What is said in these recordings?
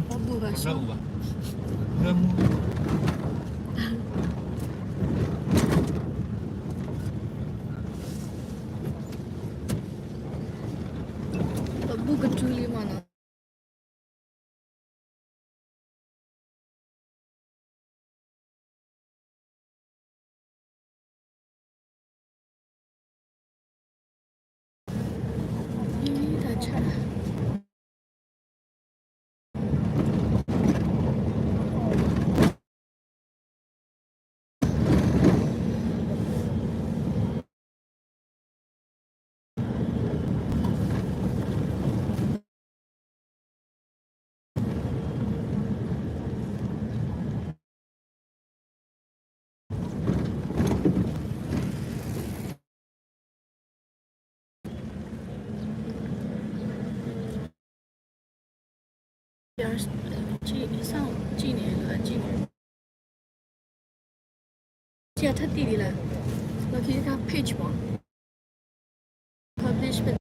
ဘၣ်ဘူၣ်ဘၣ်ဆူ ပဘူၣ်ကထူလံမးနီၤ. တၢ်ဆၣ် စံၣ်န့ၣ် စံၣ်န့ၣ် စံၣ်ထီၣ်တံၢ်ဒံးလၢ လီၢ်ခံတခါ page မး publish ဖဲ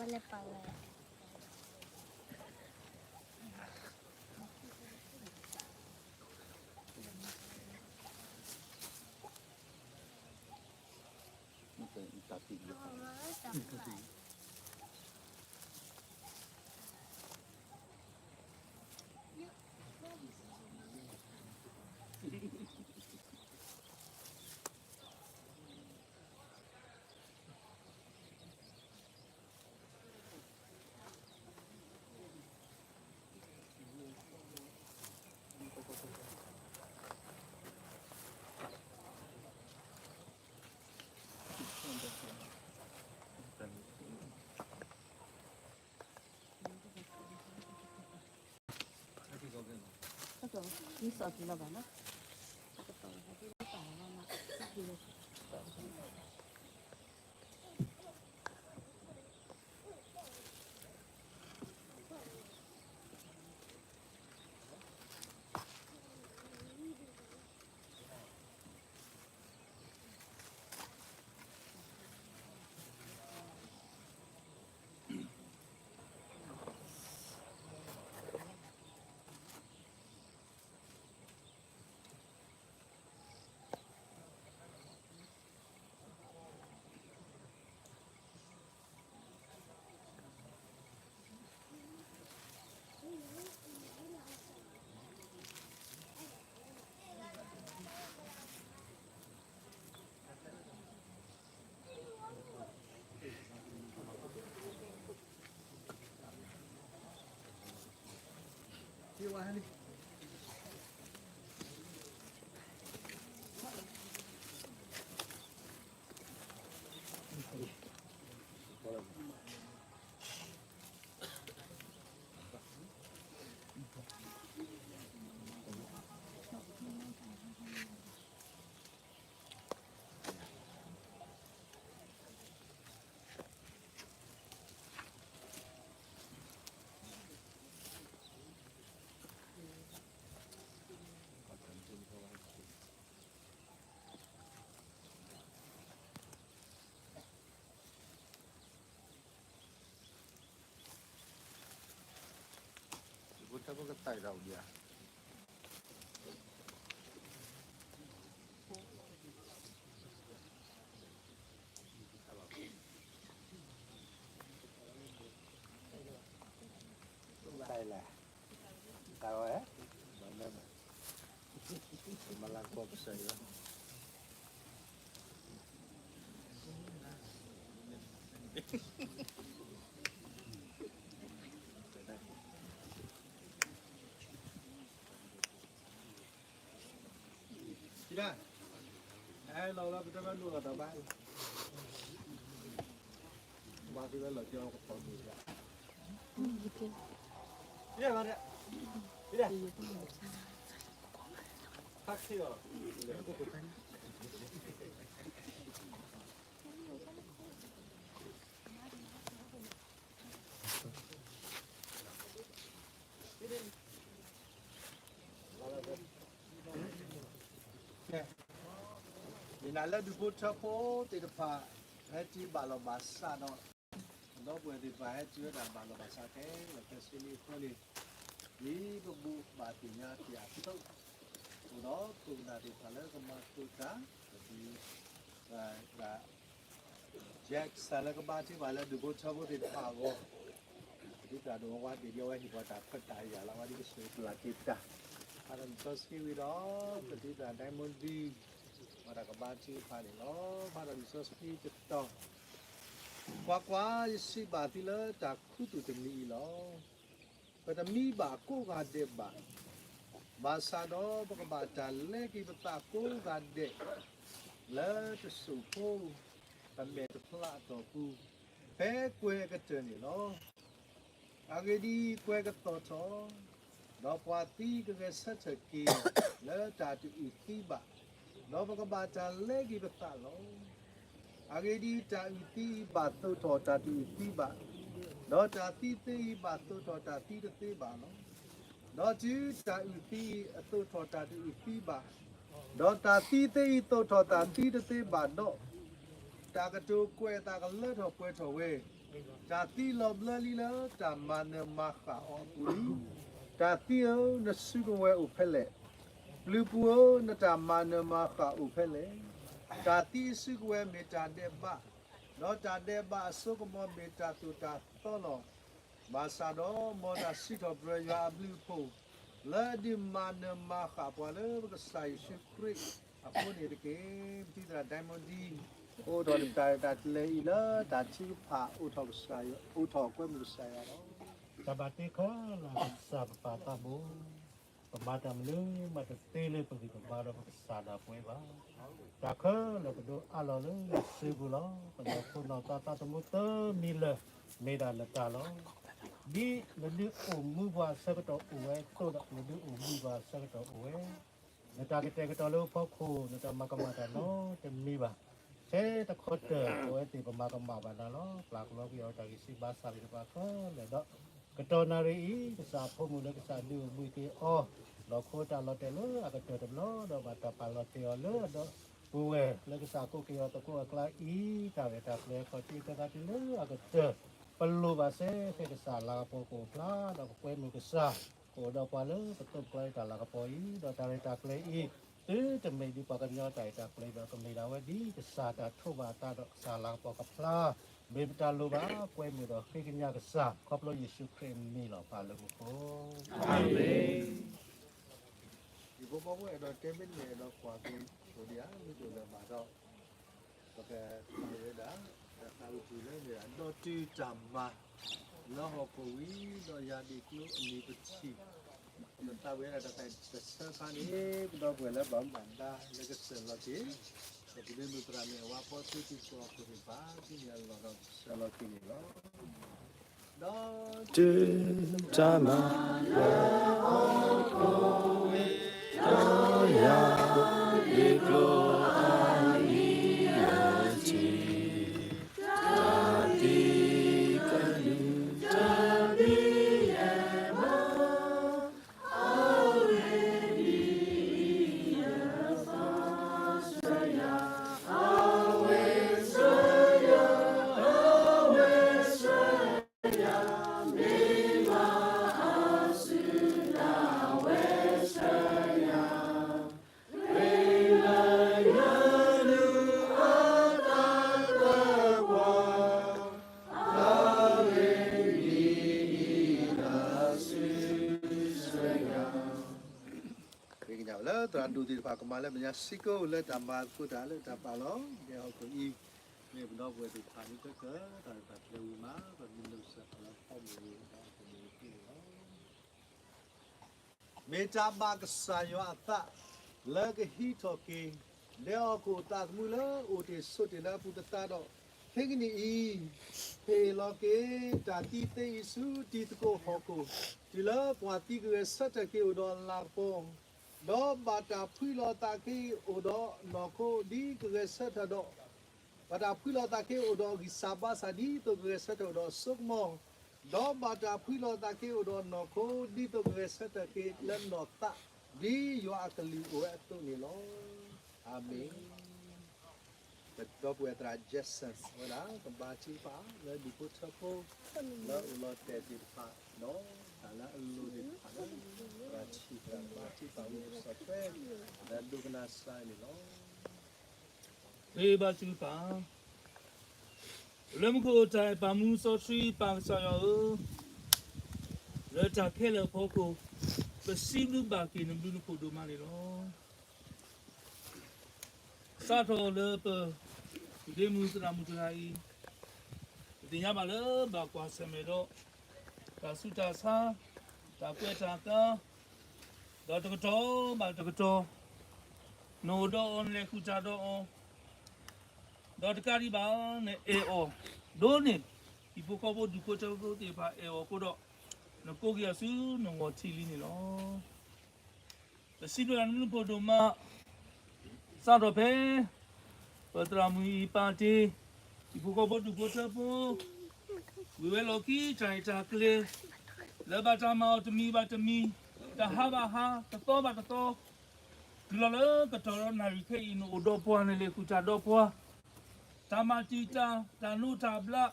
ဝဲလဲၤပာ်ဝဲ မ့ၢ်တၢ်တံၢ် မ့ၢ်စီၤက့ၤလီၤဘၣ်နီၤ တကတီၢ် ဖိထၢဖိကသးဒီးဝံၤဧါ တၢ်လဲၣ် တၢ်ဝဲ မၤလၢကီၢ်ပစၢ်ယွၤ ဒၣ် အဲၣ်လီၤလၢပတၢ်ဘၣ်ဒိၣ်လီၤတၢ်ဘၣ် ဘၣ်သ့ၣ်ဝဲလီၤကၠီကပီၤမုၢ်ဒၣ် ဒၣ် ဒၣ် ဖးခံအီၤ ယနာ်လၢဒူၣ်ဖိထၢဖိသ့ၣ်တဖၣ် ဟဲတုၤဘၣ်လီၤဘၣ်စးဒီး ဒီပုၢ်ဝဲၢ်သ့ၣ်တဖၣ်ဟဲတုၤဝဲဒၣ်ဘၣ်လီၤဘၣ်စးခဲလၢာ်ခဲဆ့လံအဃိန့ၣ် ဒ်ပဘူၣ်ဘၣ်သ့ၣ်ညါတ့ၢ်အသိး အိၣ်ဒီးခိၣ်နၢ်သ့ၣ်တဖၣ်လၢကမၤသကိးတၢ် ပဒုး Jack စးလၢကဘါထုကဖၣ်လၢဒူၣ်ဖိထၢဖိသ့ၣ်တဖၣ်အဂီၢ် ပဒုးတၢ်ဒိၣ်ဝါဒ့ၣ်ဒ်အဝဲဟ့ၣ်ပှၤတၢ်ခွဲးတၢ်ယာ်လၢအဝဲဒ်ကစၢ်ယွၤပျၢ်က့ၤတၢ် ဖးဒီးလံာ်စီဆှံဝံၤဒီး ပဒုးတၢ်ဒဲမူဒံ ပှၤတၢ်ကဘါထုကဖၣ်န့ၣ်လီၤ. ဖးဒီးလံာ်စီဆှံတတီၤ ကွၢ်ကွၢ်, ယစံးဘၣ်သုလၢတၢ်ခူသူၣ်တမံၤအံၤလီၤ. ပတမံဘၣ်ကိးဂၤဒဲးဘၣ်. ဘၣ်ဆၣ်ဒီးပကဘၣ်တၢ်လဲက့ၤပသးကိးဂၤဒဲး လၢတစိၢ်ဖိ ပမဲာ်တဖျါအတီၢ်ပူၤ ဖဲကွဲၤအကတၢၢ်န့ၣ်လီၤ. အဂ့ၢ်ဒ်အံၤ, ကွဲၤကသီၣ်ထီၣ်, ဒီးပှၤသံကဂဲၤဆၢထၢၣ်က့ၤ လၢတၢ်တအုၣ်သံဘၣ်, ဒီးပကဘၣ်တၢ်လဲက့ၤပသးလီၤ. အဂ့ၢ်ဒ်အံၤ, တၢ်အုၣ်သံအံၤဘၣ်သိးထီၣ်တၢ်တအုၣ်သံဘၣ်, ဒီးတၢ်သံသ့အံၤဘၣ်သိးထီၣ်တၢ်သံတသ့ဘၣ်လီၤ. ဒီးတုၤတၢ်အုၣ်သံအံၤအသိးထီၣ်တၢ်တအုၣ်သံဘၣ်, ဒီးတၢ်သံသ့အံၤသိးထီၣ်တၢ်သံတသ့ဘၣ်ဒီး, တၢ်ကတိၤကွဲးအသးကလၢထီၣ်ပှဲၤထီၣ်ဝဲ, တၢ်သံလီၤဘျၢလံလၢတၢ်မၤနၢၤမၤဃၣ်အီၤအပူၤလံ. တၢ်သံဧၢ, နစုကဝဲၤအိၣ်ဖဲလဲၣ်. ပျုၤပူၤဧၢ, နတၢ်မၤနၢၤမၤဃၣ်အိၣ်ဖဲလဲၣ်. တၢ်သံအစုကဝဲၤမ့ၢ်တၢ်ဒဲးဘး, ဒီးတၢ်ဒဲးဘးအစိကမီၤမ့ၢ်တၢ်သိၣ်တၢ်သီလီၤ. ဘၣ်ဆၣ်ဒီးမ်တၢ်စံးထီၣ်ပတြၢၤယွၤအဘျုးအဖှိၣ်, လၢအဒုးမၤနၢၤမၤဃၣ်ပှၤလၢပကစၢ်ယ့ၣ်ၡူးခရံာ်အဃိန့ၣ်တက့ၢ်. ပထံၣ်သရၣ်ဒဲမူဒံ အိးထီၣ်တၢ်ရဲၣ်တၢ်ကျဲၤအံၤလၢတၢ်ထုကဖၣ် အိးထီၣ်ကစၢ်ယွၤ, အိးထီၣ်ကွဲမုာ်ကစၢ်ယွၤလီၤ. တၢ်ဘၣ်တ့ခီလၢကစၢ်ပပၢ်သးဘိ, ပမၤတၢ်မနုၤမးတသ့လၢပဂံၢ်ပဘါဒီးပကစၢ်ဒၣ်ပဝဲဘၣ်. တၢ်ခဲလၢာ်ပဒိးအးလီၤလၢနစုပူၤလီၤ. ပနီၢ်ခိနီၢ်သးသးသမူသၢမံၤလၢာ် မ့ၢ်ဒၣ်နတၢ်လီၤ. ဒ်နဒုးအိၣ်မူပှၤအဆၢကတီၢ်အိၣ်ဝဲအသိးဒီး နဒုးအိၣ်မူပှၤအဆၢကတီၢ်အိၣ်ဝဲ နတၢ်ကတဲာ်ကတီၤလၢဖီခိၣ် နတၢ်မၤကမၣ်တၢ်နီတမံၤဘၣ်. ထဲတခီတၢၢ် ပဝဲသ့ၣ်ပမၤကမၣ်ဘၣ်နၤလီၤ. ပျၢ်ကလီက့ၤအီၤတၢ်ဂံၢ်စၢ်ဘါစၢ်လၢတပှၤခဲလၢာ်ဒီး ကတီၢ်နၣ်ရံၣ်အံၤ ကစၢ်အဖိမုၣ်လၢကစၢ်ဒုးအိၣ်ဘှံးက့ၤအီၤ လီၢ်ခိတၢ်လီၤတဲာ်လၢအကတၢၢ်တဘျီဒီး ဘၣ်တၢ်ပာ်လီၤတဲာ်အီၤလၢအဒီပုၢ်ဝဲၢ်လၢကစၢ်ကိးက့ၤအီၤသကိးအကျါအံၤ တၢ်ရဲၣ်တၢ်ကျဲၤခီၣ်ထံးသၢသးတုၤလၢအကတၢၢ် ပလိၣ်ဘၣ်စ့ၢ်ကီးကစၢ်လၤကပီၤကအိၣ်ဖျါ ဒီးပကွဲမုာ်ကစၢ် ကအိၣ်ဒီးပှၤလၢပသိးပကျီအံၤတၢ်လၤကပီၤအံၤ ဒီးတၢ်ရဲၣ်တၢ်ကျဲၤအံၤ သုတမ့ၢ်ဒ်ပှၤကညီတၢ်ရဲၣ်တၢ်ကျဲၤဒီး ကမ့ၢ်ဒၣ်ဝဲဒ်ကစၢ်တၢ်ထိးဘၣ်အသးဒီးကစၢ်လၤကပီၤကဖျါ မ့ၢ်ပတၢ်လိၣ်ဘၣ် ကွဲမုာ်ဒီးဃ့ကညးကစၢ် ခီဖျိယ့ၣ်ၡူးခရံာ်အမံၤလီၤ ပၢ်လၢမူခိၣ် အၤမ့ၣ်. ယဖိမုၣ်ဖိအဲၣ်ဒိးတဲမ့ၢ်တမ့ၢ်အဲၣ်ဒိးကွၢ်က့ၤ အိၣ်ဒံးဧါ မ့ၢ်တအိၣ်လၢၤဘၣ်ဒီး ပကသးဝံၣ်ဝဲဒၣ် တၢ်သးဝံၣ်တၢ်လၢမ့ၢ်ဒၣ် ဒီးတုၤတၢ်မၤ လၢဟီၣ်ခိၣ်ဝံၤ ဒီးယၤဒ့ၣ်ကျိအနံၤပထံၣ် ပသးဝံၣ်ဝဲဒၣ်တၢ်သးတဆၢခါန့ၣ် ပဒီပုၢ်ဝဲၢ်လၢဘၣ်မူဘၣ်ဒါလၢကစၢၢ်လီၤက့ၤ ပကဒ့မုၣ်သရၣ်မုၣ်အဝဲဖိသ့ၣ်တဖၣ်အဃိန့ၣ် ဘၣ်သ့ၣ်ညါလီၤဒီးကစၢၢ်လီၤက့ၤန့ၣ်လီၤ. ဒီး တုၤတၢ်မၤ လၢဟီၣ်ခိၣ်ဝံၤ ဒီးယၤဒ့ၣ်ကျိအနံၤအထံၣ် တၢ်သံကဒုၣ်တၢ်ဘံၣ်ယဲၢ်မး အဝဲန့ၣ်အံၤ အဝဲဆၢယၤ အဝဲဆၢယၤ မ့ၢ်ဘၣ်အစုဒၣ်ဝဲဆၢယၤ ဃ့လၢယွၤဒုးအသးသၢပှၤ အဝဲန့ၣ်အံၤ အစုဆၢယၤ ဃ့ကညးလၢသရၣ်ဒိၣ်သ့ၣ်တဖၣ် ကမၤလၢမဲာ်ညါစ့ၢ်ကီးလၢတၢ်မၤသကိးတၢ်လၢတၢ်ပာ်လီၤ ဒဲဟီၣ်ခိၣ်အံၤန့ၣ် ပဒီပုၢ်ဝဲၢ်သ့ၣ်တဖၣ်န့ၣ် ကကၢ်တၢ်ရဲၣ်တၢ်ကျဲၤဝံၤမး ပမ့ၢ်လိာ်စၢၤဖးလီၤဖီမုၢ်ဝံၤဒီး ပမ့ၢ်တ့ၢ်န့ၣ်လီၤ. မ့ၢ်တၢ်ဘၣ်ကစၢ်ယွၤအသး လၢကဟံးထီၣ်က့ၤ ဒဲဟီၣ်ခိၣ်အသးသမူလၢအိၣ်တ့ၢ်ဆိးတ့ၢ်လၢအပူၤသသးဒီး ခဲကနံၣ်အံၤ ဟ့ၣ်လီၤက့ၤ တၢ်သံသ့အံၤဆူတံၤသကိးဟီၣ်ခိၣ် တုၤလၢပှၤသံကဂဲၤဆၢထၢၣ်က့ၤအိၣ်ဒီးအလၤကပီၤ ဒီးဘၣ်တၢ်ဖှံလီၤသးက့ၤအိၣ်ဒီးနီၢ်ခိဒ်ကဂဲၤဆၢထၢၣ်ဒီး ဘၣ်တၢ်ဖှံလီၤသးက့ၤအိၣ်ဒီးဂံၢ်စၢ်ဘါစၢ် ဒ်သိးကဂဲၤဆၢထၢၣ်အိၣ်ဒီးစိကမီၤ, ဒီးဘၣ်တၢ်ဖှံလီၤသးက့ၤအိၣ်ဒီးနီၢ်ခိ ဒ်သိးကဂဲၤဆၢထၢၣ်က့ၤလၢနီၢ်သး, ဒ်ယွၤအကလုၢ်အိၣ်ဝဲအသိးန့ၣ်လီၤ. အၤမ့ၣ်. ပဒီပုၢ်ဝဲၢ်သရၣ် Jackson ဝဲဒၣ် ကဘါထုကဖၣ်လၢဒူၣ်ဖိထၢဖိ လၢအိၣ်လီၤတဲာ်သ့ၣ်တဖၣ် ဒီးတၢ်လၢအလိၣ်သ့ၣ်တဖၣ်လၢ သရၣ်ထံၣ်သရၣ်ကဘါထုကဖၣ်ဝံၤ ကစီၣ်ထွဲ လၢဒိကနၣ်စၢ်န့ၣ်လီၤ. ဂ့ၤဘါထုကဖၣ် လၢမူခိၣ်တၢ်အဲၣ်ပာ်မူစီဆှံပၢ်ကစၢ်ယွၤဧၢ, လၢတၢ်ခဲလၢာ်အဖီခိၣ် ပစံးဘျုးဘၣ်က့ၤနဘျုးနဖှိၣ်ဒိၣ်မးန့ၣ်လီၤ. စးထီၣ်လၢပ ဒ့မုၣ်သရၣ်မုၣ်တဂၤအံၤ ပသ့ၣ်ညါဘၣ်လၢဘၣ်ကွၢ်ဆၢၣ်မဲာ်ဒီး တၢ်ဆူးတၢ်ဆါ, တၢ်ကွဲးတၢ်ကါ, ဒီးတကတီၢ်ဘၣ်တကတီၢ် နအိၣ်ဒီးအီၤ နလဲၤဃုာ်တၢ်ဒီးအီၤ, ဒီးတကးဒံးဘၣ် နအဲၣ်အီၤ, ဒိၣ်န့ၢ် ဟံၣ်ဖိဃီဖိဒူၣ်ဖိထၢဖိသ့ၣ်တဖၣ်အဲၣ်အီၤအဃိဒီး နကိးက့ၤအီၤဆူနဂီၢ်ထံးလံန့ၣ်လီၤ. ပစံးဘျုးနဘျုးနဖှိၣ်ဒိၣ်မး စးထီၣ်ဖဲ ပသရၣ်မုၣ်အံၤပာ်တ့ၢ် ဟံၣ်ဖိဃီဖိဒူၣ်ဖိထၢဖိ ဝံၤဝဲလီၢ်ခံတၢ်ရဲၣ်တၢ်ကျဲၤ လၢဘၣ်တၢ်မၤအီၤတမံၤဘၣ်တမံၤ, တဟါဘၣ်ဟါ, တသီဘၣ်တသီ, တုၤလီၤလၢကတီၢ်ဒီးနၣ်ရံၣ်ခဲအံၤ နအိၣ်ဒီးပှၤ နလဲၤဃုာ်တၢ်ဒီးပှၤ, တၢ်မၤတံာ်တာ်, တၢ်နိးတၢ်ဘျး,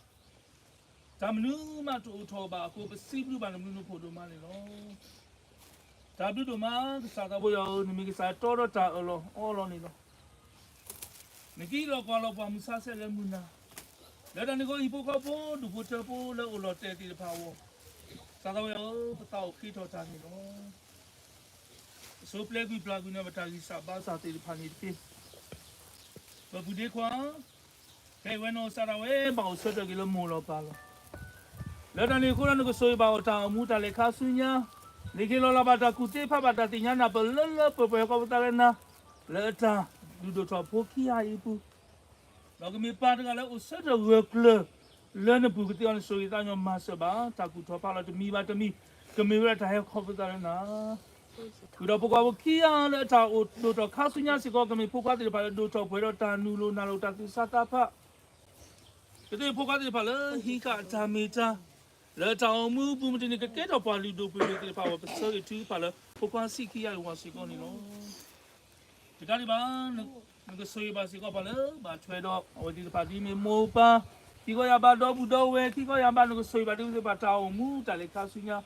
တၢ်မနုၤမးတအိၣ်ထီၣ်ဘၣ်အဃိ ပစံးဘျုးဘၣ်နဘျုးနဖှိၣ်ဒိၣ်မးန့ၣ်လီၤ. တၢ်ဘျုးဒိၣ်မး ကစၢ်သးပှၢ်ယွၤဧၢ, နမ့ၢ်ကစၢ်တီဒီးတၢ်အၢၣ်လီၤအီလီၤန့ၣ်လီၤ. နကဟံးလီၤကွၢ်လီၤပှၤမုၢ်ဆါဆဲးလၢမုၢ်နၤ, လၢတၢ်န့ၣ်အဃိ ဟံၣ်ဖိဃီဖိဒူၣ်ဖိထၢဖိလၢအိၣ်လီၤတဲာ်သ့ၣ်တဖၣ်အဂီၢ်, ကစၢ်သးပှၢ်ယွၤဧၢ, ပသးအိၣ်ဃ့ထီၣ်တၢ်န့ၣ်လီၤ. ပဆိပျဲကွံာ်ပျၢ်ကွံာ်န့ၢ်ပတၢ်ဂံၢ်စၢ်ဘါစၢ်သ့ၣ်တဖၣ်န့ၣ်တက့ၢ်. ပပုၢ်ဒ့ခွါ ဖဲအံၤဝဲန့ၣ် ကစၢ်ဒၣ်ဝဲ ဘၣ်အိၣ်ဆၢထၢၣ်က့ၤလၢမိၢ်လီၤပၢ်လီၤ. လၢတၢ်န့ၣ်အဃိဒီး နကဆိၣ်ဂ့ၤဘၣ်အီၤတၢ်အိၣ်မူတၢ်လဲၤခါဆူညါ, နဟ့ၣ်လီၤလၢ်ဘၣ်တၢ်ကူၣ်သ့ဖးဘၣ်တၢ်သ့ၣ်ညါနၢ်ပၢၢ်လၢလၢပှဲၤပှဲၤဟီၣ်ခိၣ်ပသးလၢနၤ, လၢအတၢ်ဒုးဒိၣ်ထီၣ်ဖိခံဂၤအံၤအပူၤ ဒီးကမ့ၢ်ပၢ်တဂၤလၢအိၣ်ဆၢထၢၣ်ဂၢၢ်ကျၢၤလၢနပူၤကသ့အီၤ, နဆိၣ်ဂ့ၤသးညီမၤစၢၤဘၣ် တၢ်ကူၣ်ထီၣ်ဖးလီၤတမံၤဘၣ်တမံၤ, ကမ့ၢ်ဝဲဒၣ်တၢ်ဟဲခီဖျိသးလၢနၤ. ဃုာ်ဒီးဖိခွါဖိခံဂၤလၢအတၢ်အိၣ်ဒိၣ်ထီၣ်ခါဆူညါစ့ၢ်ကီး ကမ့ၢ်ဖိခွါသ့ၣ်တဖၣ်လၢဒိၣ်ထီၣ်ပှဲၤဒီးတၢ်နုာ်လီၤနၤလီၤတၢ်သူၣ်စၢ်သးဖး ကသ့ၣ်ဖိခွါသ့ၣ်တဖၣ်လၢဟံးဃာ်အတၢ်မ့ၢ်တၢ်, လၢတၢ်အိၣ်မူအပူၤမ့ၢ်တနံၤ ကကဲထီၣ်ပှၤလုၢ်ဒိၣ်ပှ့ၤဒိၣ်သ့ၣ်တဖၣ်အဂီၢ် ပဆၢဂ့ၤထုကဖၣ်လၢ ဖိခွါဆံးခံဂၤအံၤအဂီၢ်စ့ၢ်ကီးန့ၣ်လီၤ. တကးဒံးဘၣ် နကဆိၣ်ဂ့ၤဘၣ်စ့ၢ်ကီးပှၤလၢဘၣ်ထွဲဒီးအဝဲသ့ၣ်တဖၣ် ဒ်မ့ၢ်မိၢ်ပၢ်, ခံခီယၤဘၣ်ဒီပုၢ်ဒီဝဲၢ်, ခံခီယၤဘၣ် နကဆိၣ်ဂ့ၤဘၣ်ဒ်ဝဲသ့ၣ်တဖၣ်တၢ်အိၣ်မူတၢ်လဲၤခါဆူညါ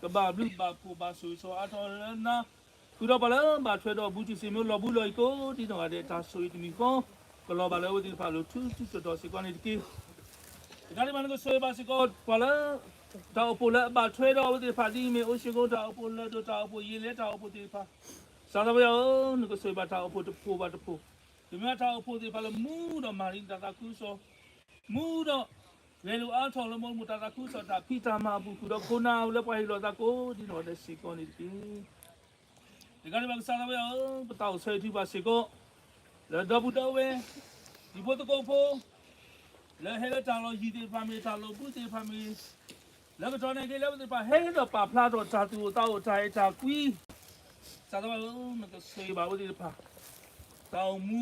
ကဘၣ်ဘျုးဘၣ်ဖှိၣ်ဘၣ်ဆိၣ်ဂ့ၤဆိၣ်အါထီၣ်လၢနၤ. ဃုာ်ဒီးပှၤလၢဘၣ်ထွဲဒီးဘူးတုၤစ့ၢ်မ့ၢ်လီၤဘူးလီၤအံၤကိးဒ်နီၢ်ဂၤဒဲး တၢ်ဆိၣ်ဂ့ၤတမံၤဃီ ကလီၤဘၣ်လၢအဝဲသ့ၣ်တဖၣ်လိၤထူထူတီၤတီၤစ့ၢ်ကီးန့ၣ်တက့ၢ်. တကးဒံးဘၣ် နကဆိၣ်ဂ့ၤဘၣ်စ့ၢ်ကီးပှၤလၢ တၢ်အိၣ်ဖှိၣ်လၢအဘၣ်ထွဲဒီးအဝဲသ့ၣ်တဖၣ် ဒ်မ့ၢ်အိၣ်ဆ့ကိ တၢ်အိၣ်ဖှိၣ်လၢၢ်ဒိၣ် တၢ်အိၣ်ဖှိၣ်ယံာ်လဲၣ် တၢ်အိၣ်ဖှိၣ်သ့ၣ်တဖၣ်, ကစၢ်သးပှၢ်ယွၤဧၢ, နကဆိၣ်ဂ့ၤဘၣ်တၢ်အိၣ်ဖှိၣ်တဖှိၣ်ဘၣ်တဖှိၣ်, ကမ့ၢ်ဝဲတၢ်အိၣ်ဖှိၣ်သ့ၣ်တဖၣ်လၢမူဒီးမၤရံတၢ်သးခုကစီၣ်, မူဒီး ဂဲၤလိာ်အါထီၣ်လၢမူတၢ်သးခုကစီၣ်တၢ်ဖံးတၢ်မၤအပူၤ ဃုာ်ဒီးခိၣ်နၢ်လၢပှၤဟ့ၣ်လီၤသးကိးဒ်နီၢ်ဂၤဒဲးစ့ၢ်ကီးန့ၣ်တက့ၢ်. တကးဒံးဘၣ် ကစၢ်သးပှၢ်ယွၤဧၢ, ပသးအိၣ်ဆၢဂ့ၤထုကဖၣ်စ့ၢ်ကီး လၢဒီပုၢ်ဒီဝဲၢ်, ဟံၣ်ဖိသကိးဖိ လၢဟဲလၢတၢ်လီၢ်ယံၤသ့ၣ်တဖၣ်မ့ၢ် တၢ်လီၢ်ဘူးသ့ၣ်တဖၣ်မ့ၢ်, လၢကတီၢ်န့ၣ်က့ၤ လၢပသ့ၣ်တဖၣ်ဟဲဒီးပာ်ဖျါထီၣ်တၢ်သူၣ်အိၣ်သးအိၣ်တၢ်အဲၣ်တၢ်ကွံ, ကစၢ်သးပှၢ်ဧၢ, နကဆိၣ်ဂ့ၤဘၣ်အဝဲသ့ၣ်တဖၣ် တၢ်အိၣ်မူ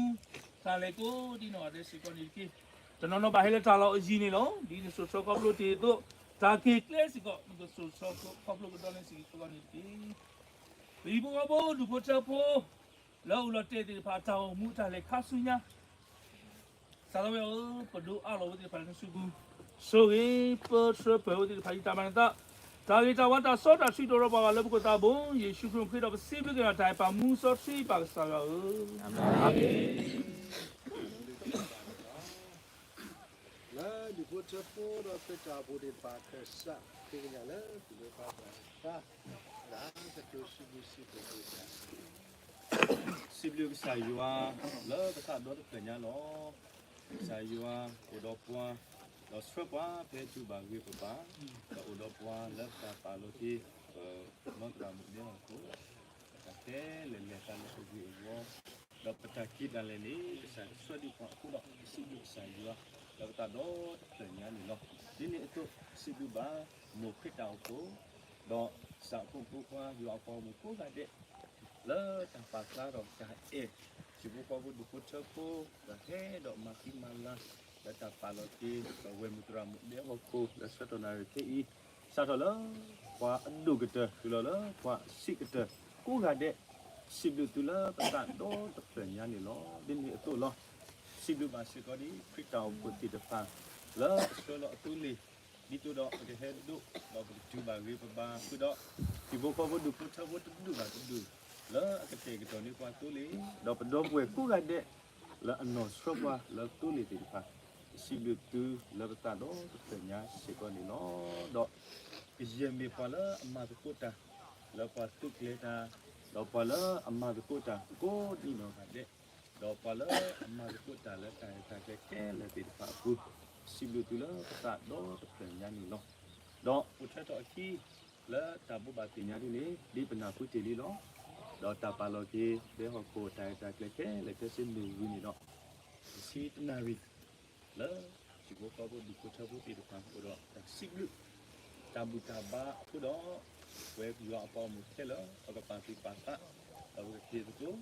တၢ်လဲၤကိးဒ်နီၢ်ဂၤဒဲးစ့ၢ်ကီးန့ၣ်တက့ၢ်. တနီၤနီၤဘၣ်ဟဲလၢတၢ်လီၢ်အယံၤန့ၣ်လီၤ. ဒ်နစိာ်ဆှၢခီဖျိတ့ၢ်အသိး တၢ်က့ၤကျဲစ့ၢ်ကီး နကစိာ်ဆှၢခီဖျိကဒီးန့ၣ်စ့ၢ်ကီးန့ၣ်တက့ၢ်. ပဟံၣ်ဖိဃီဖိဒူၣ်ဖိထၢဖိ လၢအိၣ်လီၤတဲာ်သ့ၣ်တဖၣ် တၢ်အိၣ်မူတၢ်လဲၤခါဆူညါ ကစၢ်သးပှၢ်ဧၢ, ပဒိးအးလီၤအဝဲသ့ၣ်တဖၣ်လၢနစုပူၤ, ဆိၣ်ဂ့ၤပၢဆှၢပှဲၤအဝဲသ့ၣ်တဖၣ် ယတၢ်မၤနသး, တၢ်ဂ့ၤတၢ်ဝါတၢ်စီတၢ်ဆှံတအိၣ်ဒီးပှၤဘၣ်လၢပခိၣ်သးဘိ, ယ့ၣ်ၡူးခရံာ်အမံၤဃ့ဒီးပစံးဘျုးက့ၤဒီး တၢ်အဲၣ်ပာ်မူစီဆှံဘၣ်ကစၢ်ယွၤဧၢ, အၤမ့ၣ်. လၢဒူၣ်ဖိထၢဖိဒီးခရံာ်တၢ်အိၣ်ဖှိၣ်သ့ၣ်တဖၣ် ခၢၣ်စးဃ့ကညးလၢပျၢၤပှၤသး ဒၣ်ကတိၤစံးဘျုးစံးဖှိၣ်က့ၤ စံးဘျုးကစၢ်ယွၤ လၢပသးဒီတဖျၢၣ်ညါလီၤ. ကစၢ်ယွၤအိၣ်ဒီးပှၤ, ဒီးဆှၢပှၤဖဲတုၤဘၣ်ဂ့ၤပဘၣ်, ဒီးအိၣ်ဒီးပှၤလၢပတၢ်ပာ်လီၤက့ၤ ပနီၢ်သရၣ်မုၣ်ဒဲဟီၣ်ခိၣ် တၢ်ခဲလၢာ်လဲၤသးလၢပဂ့ၢ်အဂီၢ်, ဒီးပတၢ်က့ၤတၢ်လဲၤန့ၣ် ကစၢ်ကဆှၢဒံးပှၤအဃိဒီး စံးဘျုးကစၢ်ယွၤ လၢပသးဒီတဖျၢၣ်ညါန့ၣ်လီၤ. ဒ်န့ၣ်အသိး စံးဘျုးဘၣ် မိၢ်ခရံာ်တၢ်အိၣ်ဖှိၣ်, ဒီးစၢ်ဖိမုၣ်ဖိခွါ ယွၤအပှၤဂီၢ်မုၢ်ကိးဂၤဒဲး လၢတၢ်ပာ်ဖျါထီၣ်တၢ်အဲၣ် ဟံၣ်ဖိဃီဖိဒူၣ်ဖိထၢဖိ ဒီးဟဲဒီးမၤသံမၤလၤ လၢတၢ်ပာ်လီၤက့ၤ ဒီးဝဲၢ်မုၢ်သရၣ်မုၣ်ဒဲဟီၣ်ခိၣ် လၢဆၢကတီၢ်နၣ်ရံၣ်ခဲအံၤ စးထီၣ်လၢပှၤအဒိၣ်ကတၢၢ် တုၤလီၤလၢပှၤအဆံးကတၢၢ်ကိးဂၤဒဲး စံးဘျုးသုလၢပသးဒီတဖျၢၣ်ညါန့ၣ်လီၤ. ဒ်န့ၣ်အသိးလီၤ. စံးဘျုးဘၣ်စ့ၢ်ကီးဒ်ခရံာ်တၢ်အိၣ်ဖှိၣ်သ့ၣ်တဖၣ် လၢအဆှၢလီၤအသိလ့ၣ် ဒ်သိးဒီးပကဟဲဒိး ဒီးပကတုၤဘၣ်ဂ့ၤပဘၣ်ဃုာ်ဒီး ဟံၣ်ဖိဃီဖိဒူၣ်ဖိထၢဖိတဒူၣ်ဘၣ်တဒူၣ် လၢအကတဲာ်ကတီၤန့ၢ်ပှၤသိလ့ၣ် ဒီးပဒီပုၢ်ဝဲၢ်ကိးဂၤဒဲး လၢအနီၢ်ဆှၢပှၤလၢသိလ့ၣ်သ့ၣ်တဖၣ် စံးဘျုးသုလၢပသးဒီတဖျၢၣ်ညါစ့ၢ်ကီးန့ၣ်လီၤ. ဒီးကယဲၢ်မ့ၢ်ပှၤလၢအမၤသကိးတၢ် လၢပှၤသုးကျဲၤတၢ်, ဒီးပှၤလၢအမၤသကိးတၢ်ကိးဒ်နီၢ်ဂၤဒဲး, ဒီးပှၤလၢအမၤသကိးတၢ်လၢတၢ်ရဲၣ်တၢ်ကျဲၤခဲလၢာ်သ့ၣ်တဖၣ်အပူၤ, စံးဘျုးသုလၢပသးဒီတဖျၢၣ်ညါန့ၣ်လီၤ. ဒီးအိၣ်ထွဲထီၣ်အခံ လၢတၢ်ဘိးဘၣ်သ့ၣ်ညါဒ်န့ၣ် ဒ်ပနၢ်ဟူတ့ၢ်လံလီၤ. ဒီးတၢ်ပာ်လီၤက့ၤ ဒဲဟီၣ်ခိၣ်တၢ်ရဲၣ်တၢ်ကျဲၤခဲလၢာ်ခဲဆ့မ့ၢ်ဝံၤန့ၣ်ဒီး တဆံတနၣ်ရံၣ် လၢဟံၣ်ဖိဃီဖိဒူၣ်ဖိထၢဖိသ့ၣ်တဖၣ်အိၣ်ဒီးတၢ်စံးဘျုး တၢ်ဘူၣ်တၢ်ဘါအဃိဒီး ပဝဲယွၤအပှၤဂီၢ်မုၢ်ခဲလၢာ် ပကပာ်သူၣ်ပာ်သး ဒီးပကဟ့ၣ်သကိး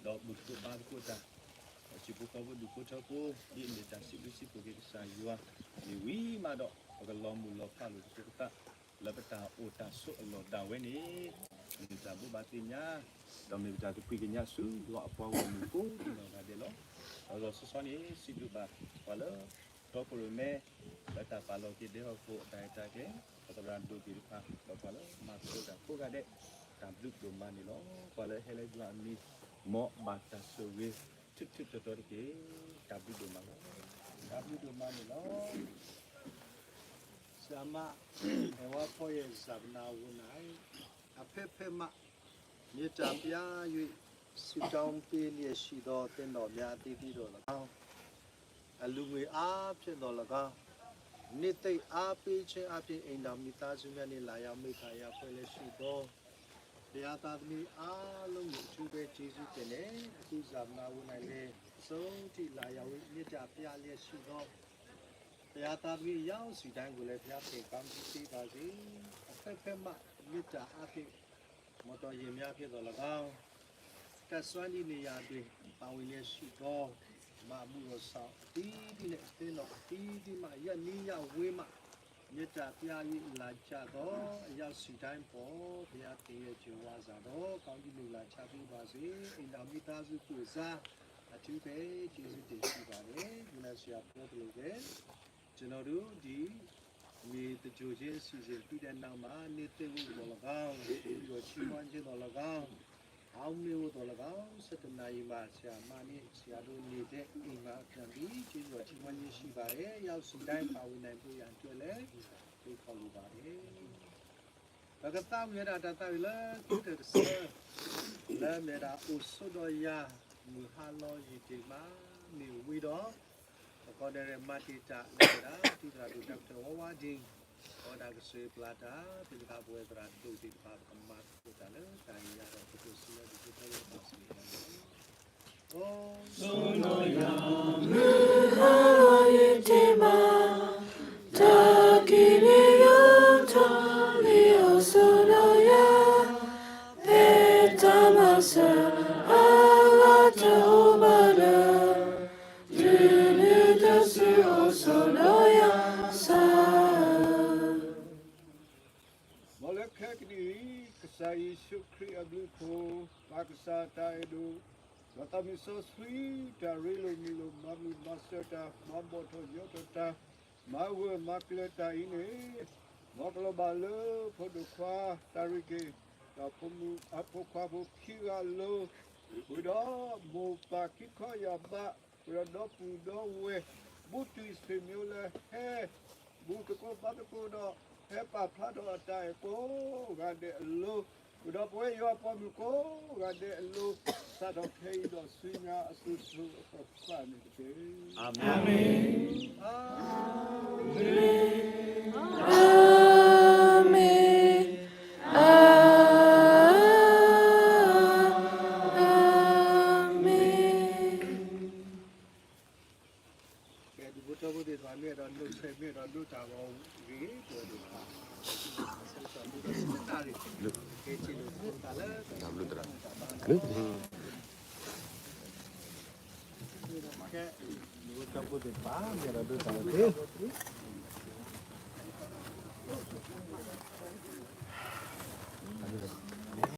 ဒီးဘူၣ်သကိးဘါသကိးတၢ် ဟံၣ်ဖိဃီဖိဒူၣ်ဖိထၢဖိ ဒ်အမ့ၢ်တၢ်စံးဘျုးစံးဖှိၣ်က့ၤကစၢ်ယွၤ မ့ၢ်ဝံၤမးဒီး ပကလီၤမုၢ်လီၤဖးလိာ်သကိးပသး လၢပတၢ်အိၣ်တၢ်ဆိးအလီၢ်ဒၣ်ဝဲန့ၣ် မ့ၢ်တၢ်ဘိးဘၣ်သ့ၣ်ညါ ဒီးမ့ၢ်ပတၢ်သကွံာ်ကညးဆူယွၤအပှၤဂီၢ်မုၢ်ကိးဒ်နီၢ်ဂၤဒဲးလီၤ. ဒီးလီၤဆီဆီန့ၣ် စံးဘျုးဘၣ်ပှၤလၢ တီခိၣ်ရိၣ်မဲ လၢတၢ်ပာ်လီၤက့ၤဒဲဟီၣ်ခိၣ်အတၢ်အဲၣ်တၢ်ကဲ ပသရၣ်ဒိၣ်သ့ၣ်တဖၣ် ဒီးပှၤလၢမၤသကိးတၢ်ကိးဂၤဒဲး တၢ်ဘျုးဒိၣ်မးန့ၣ်လီၤ. ပှၤလၢဟဲလၢယွၤအမံၤ မ်ဘၣ်တၢ်ဆိၣ်ဂ့ၤ ထူးထူးတီၤတီၤတက့ၢ်. တၢ်ဘျုးဒိၣ်မးန့ၣ်လီၤ. တၢ်ဘျုးဒိၣ်မးန့ၣ်လီၤ. ဆရာမ အဲဝါဖီရဲ့ ဈာပနအဝဲန့ၣ် အဖဲဖဲမး မေတ္တာပြ၍ ဆုတောင်းပေးလျက်ရှိသော သင်းတော်များအသီးသီးတို့လည်းကောင်း အလှူငွေအားဖြင့်သော်လည်းကောင်း နှစ်သိမ့်အားပေးခြင်းအားဖြင့် အိမ်ထောင်မိသားစုများနှင့် လာရောက်မိတ်ဖက်ရာဖွဲ့လျက်ရှိသော ဘုရားသားသမီးအားလုံးကို အထူးပဲကျေးဇူးတင်တယ်။ အခုဈာပနအဝဲန့ၣ်လည်း အဆုံးထိလာရောက်ဝေမျှတာပြလျက်ရှိသော ဘုရားသားသမီးအယောက်စီတိုင်းကိုလည်း ဘုရားသခင်ကောင်းကြီးပေးပါစေ။ အဖက်ဖက်မှ မေတ္တာအားဖြင့် မော်တော်ယာဉ်များဖြင့်သော်လည်းကောင်း ကတ်စွန်းသည့်နေရာတွင် ပါဝင်လျက်ရှိသော မဟာမိတ်တော်ဆောင်အသီးသီးနှင့် အသင်းတော်အသီးသီးမှ ရပ်နီးရပ်ဝေးမှ မေတ္တာပြ၍လာကြသော အယောက်စီတိုင်းအပေါ် ဘုရားသခင်ရဲ့ ကြွယ်ဝစွာသော ကောင်းကြီးမင်္ဂလာချပေးပါစေ။ အိမ်ထောင်မိသားစုကိုယ်စား အထူးပဲကျေးဇူးတင်ရှိပါတယ်။ ခုနဆရာပြောသလိုပဲ ကျွန်တော်တို့ဒီ မြေသဂြိၤခြင်းအစီအစဉ်ပြီးတဲ့နောက်မှာ နှစ်သိမ့်ဖို့သော်လည်းကောင်း၊ ပြီးတော့ချီးမွမ်းခြင်းသော်လည်းကောင်း၊ အောက်မေ့ဖို့သော်လည်းကောင်း ဆယ့်တစ်နာရီမှာ ဆရာမနဲ့ဆရာတို့နေတဲ့အိမ်မှာပြန်ပြီးကျေးဇူးတော်ချီးမွမ်းခြင်းရှိပါတယ်။ ရောက်စီတိုင်းပါဝင်နိုင်ဖို့ရန်အတွက်လည်းဖိတ်ခေါ်လိုပါတယ်။ ပကသးဝံၣ်ဝဲဒၣ်တၢ်သးဝံၣ်လၢ သုတကဆၢ လၢမဲာ်ဒၣ်အိၣ်ဆိးဒီးယၤ မုၢ်ဟါလီၤယံာ်တ့ၢ်မးန့ၣ်ဝံၤဒီး ပကီၢ်ဒဲးမၤတ့ၢ်တၢ်လၢမဲာ်ဒၣ် သုသရၣ်ဒိၣ် Doctor ဝါဝါဒံ အဝဲဒၣ်ကစၢ်ပျၢ်တၢ် သ့ၣ်တဖၣ်ပဝဲသရၣ်ဒိၣ်သ့ၣ်တဖၣ် ပကမၤသကိးတၢ်လၢတၢ်အံၤယၤဒီး ပကစၢ်လၢဒုးသ့ၣ်ညါဘၣ်စ့ၢ်ကီး အိၣ်ဆိးဒီးယၤ မုၢ်ဟါလီၤယံာ်တ့ၢ်မး တၢ်ကံးန့ၣ်ယိာ်ထီၣ်လံ အိၣ်ဆိးဒီးယၤ ဖဲတၢ်မၤစၢၤအဂၤတအိၣ်ဘၣ်လၢ ဒုးနုာ်တစုအိၣ်ဆိးဒီးယၤစၢ် မ်လၢခဲကနံၣ်အံၤ ကစၢ်ယ့ၣ်ၡူးခရံာ်အဘျုးအဖှိၣ်, ပၢ်ကစၢ်တၢ်အဲၣ်ဒိၣ်, ဒီးသးမုၢ်စီဆှံ တၢ်ရ့လိာ်မုာ်လိာ် မၤမုာ်မၤစၢၤတၢ် မၤဘီၣ်ထီၣ်ယိးထီၣ်တၢ် မၤဂၢၢ်မၤကျၢၤတၢ်အံၤန့ၣ် မ်ကလီၤဘၣ်လၢဖိဒိၣ်ခွါတၢ်ရ့က့ၤ ဒီးဖိမုၣ်အဖိခွါဖိခံဂၤအလိၤ, ဝံၤဒီးမိၢ်ပၢ်ခံခီယၢ်ဘး ဝံၤဒီးဒီပုၢ်ဒီဝဲၢ် ဘူးတုၤဆွေမျိုးလၢဟဲ ဘူးသကိးဘါသကိးဒီး ဟဲပာ်ဖျါထီၣ်အတၢ်အဲၣ်ကိးဂၤဒဲးအလိၤ, ဝံၤဒီးပဝဲယွၤပိာ်မုၣ်ကိးဂၤဒဲးအလိၤ, စးထီၣ်ခဲအံၤဒီးဆူညါအစိၤစိၤအဃၣ်ဃၣ်န့ၣ်တက့ၢ်. အၤမ့ၣ်. အၤမ့ၣ်. အၤမ့ၣ်. အၤမ့ၣ်. ကဲ ဒူၣ်ဖိထၢဖိသ့ၣ်တဖၣ် မ့ၢ်အဲၣ်ဒိးဒိးဆဲး မ့ၢ်အဲၣ်ဒိးဒိးတၢ်ဂီၤဂ့ၤ ပဝဲဒိၣ်တဖၣ် ဆၢကတီၢ်ဒိၣ်ဒီးဆၢကတီၢ်တၢ်ရ့ၣ် ကဲထံၣ်လိာ်သကိးတၢ်လၢတၢ်ဘျုးတၢ်ဘျုး ကဲ ဒူၣ်ဖိထၢဖိသ့ၣ်တဖၣ် မ့ၢ်အဲၣ်ဒိးဒိးတၢ်ဂီၤဂ့ၤ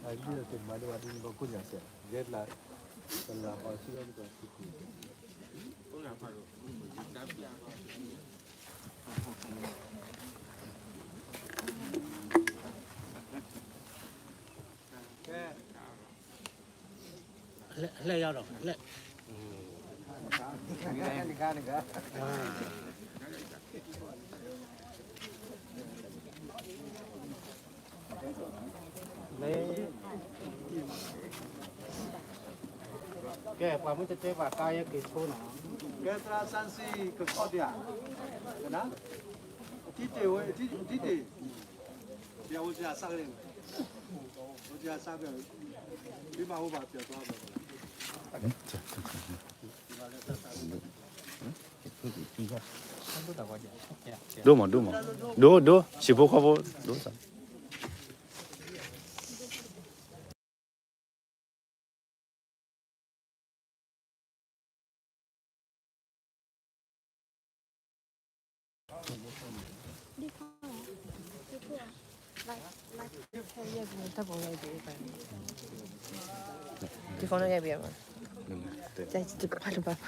အဂ့ၢ်သ့ၣ်မၤဒ်ဝဲဒ်န့ၣ် ပကိးညါစဲး ယဲဒ်လၢ တလၢ်ပှၤစံးလၢကတၢၢ်စံး လဲၤ လဲၤယၤဒီး လဲၤ လဲၤ ကဲ ပှၤမုၢ်တတဲဘၣ် ကါယဲက့ၤဆိနီၤ ကဲ သရၣ်စၣ်စံၣ် ကခီၣ်တၢ် ကနၣ် အထံတ့ၢ်ဝဲ အထံတ့ၢ် ပျဲဝဲစၢ်စၢ်ကလဲၣ် ဝဲစၢ်စၢ်ကလဲၣ် ဘၣ်အိၣ်ဘၣ်ပျဲၢ်သွားဘၣ် ဒိၣ်မး ဒိၣ်မး ဒိၣ် ဒိၣ် ဆံးဖိခီဖိ ဒိၣ်စၢ် ဒီဖုန်းနဲ့ရိုက်ပေးရမှာ တကဖးတဘၣ်.